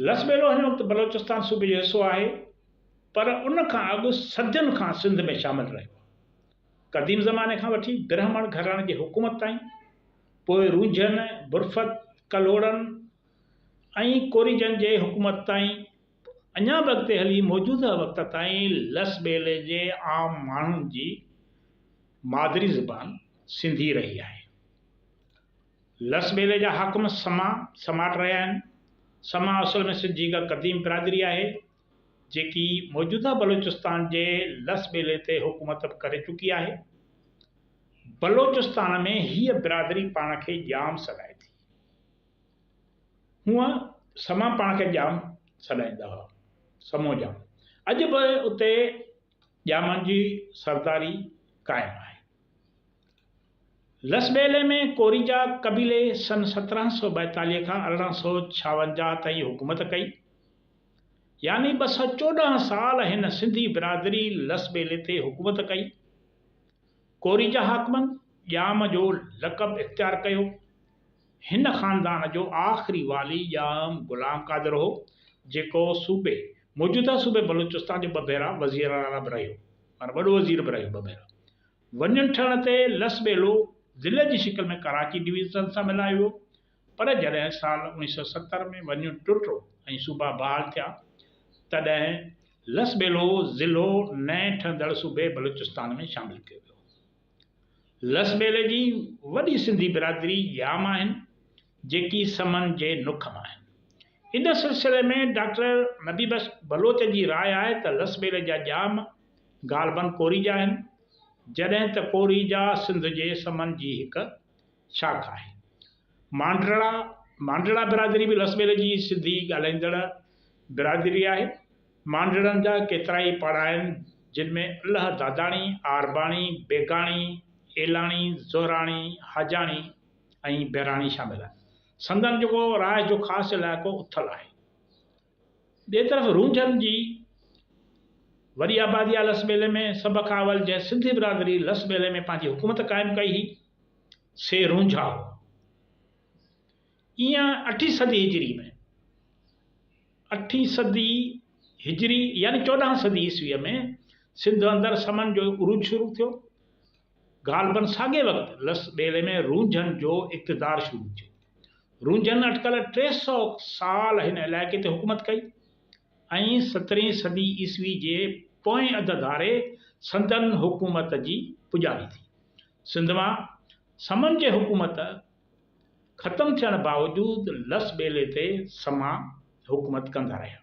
لسٻيلو هن وقت بلوچستان صوبي جو حصو آهي، پر ان کان اڳ صدين کان سنڌ ۾ شامل رهيو آهي. قديم زماني کان وٺي برهمڻ گهراڻي جي حڪومت تائين، پوء رونجهن، برفت، ڪلهوڙن ۽ ڪوريجن جي حڪومت تائين، اڃا به اڳتي هلي موجوده وقت تائين لسٻيلي جي عام ماڻهن جي مادري زبان سنڌي رهي آهي. لس ٻيلي جا حاڪم سما، سماٽ رهيا آهن. سما اصل ۾ سنڌ جي هڪ قديم برادري آهي، جيڪي موجوده بلوچستان جي لس ٻيلي تي حڪومت به ڪري چڪي آهي. بلوچستان ۾ هيء برادري پاڻ کي ڄام سڏائي ٿي. هونء سما پاڻ کي ڄام سڏائيندا هئا، سمو ڄام. اڄ به اتي ڄامن جي سرداري قائم آهي. لسٻيلي ۾ ڪوريجا قبيلي سن 1742 کان 1856 تائين حڪومت ڪئي. يعني 214 سال هن سنڌي برادري لسٻيلي تي حڪومت ڪئي. ڪوريجا حاڪمن ڄام جو لقب اختيار ڪيو. هن خاندان جو آخري والي ڄام غلام قادر هو، جيڪو صوبي موجوده صوبي بلوچستان جو ٻه ڀيرا وزيراعليٰ به رهيو، معنيٰ وڏو وزير به رهيو ٻه ڀيرا. وڃڻ ٺهڻ تي لس ٻيلو ضلعي جي شڪل ۾ ڪراچي ڊويزن سان ملايو ويو، پر جڏهن سال 1970 ۾ وڃڻ ٽٽو ۽ صوبا بحال ٿيا، تڏهن لس ٻيلو ضلعو نئين ٺهندڙ صوبي بلوچستان ۾ شامل ڪيو ويو. لس ٻيلي جي وڏي سنڌي برادري ڄام آهن، جيڪي سمن جي نک مان آهن. ان سلسلي ۾ ڊاڪٽر نبي بخش بلوچ جي راء آهي ته لس ٻيلي جا ڄام غالباً ڪوريجا آهن، جڏهن ته ڪوريجا سنڌ جي سمن جي هڪ شاخ آهي. مانڊڙا، مانڊڙا برادري به لسٻيلي جي سنڌي ڳالهائيندڙ برادري آهي. مانڊڙن جا ڪيترائي پڙ آهن، جن ۾ الهه داداڻي، آرباڻي، بيگاڻي، ايلاڻي، زهراڻي، حاجاڻي ۽ بهراڻي شامل آهن. سندن جيڪو رهائش جو خاص علائقو اٿل آهي. ٻئي طرف رونجهن جي وڏي آبادي آهي لس ٻيلي ۾، سڀ کان اول جنهن سنڌي برادري لس ٻيلي ۾ پنهنجي حڪومت قائم ڪئي هئي، سي رونجها هئا. ايئن اٺين صدي هجري ۾، اٺين صدي هجري يعني 14 صدي عيسويء ۾ سنڌ اندر سمن جو عروج شروع ٿيو. غالباً ساڳئي وقت لس ٻيلي ۾ رونجهن جو اقتدار شروع ٿيو. رونجهن اٽڪل 300 سال هن علائقي تي حڪومت ڪئي ۽ سترهين صدي عيسوي جي پوئين اڌ ڌاري سندن حڪومت جي پڄاڻي ٿي. سنڌ مان سمن جي حڪومت ختم ٿيڻ باوجود لس ٻيلي تي سما حڪومت ڪندا رهيا.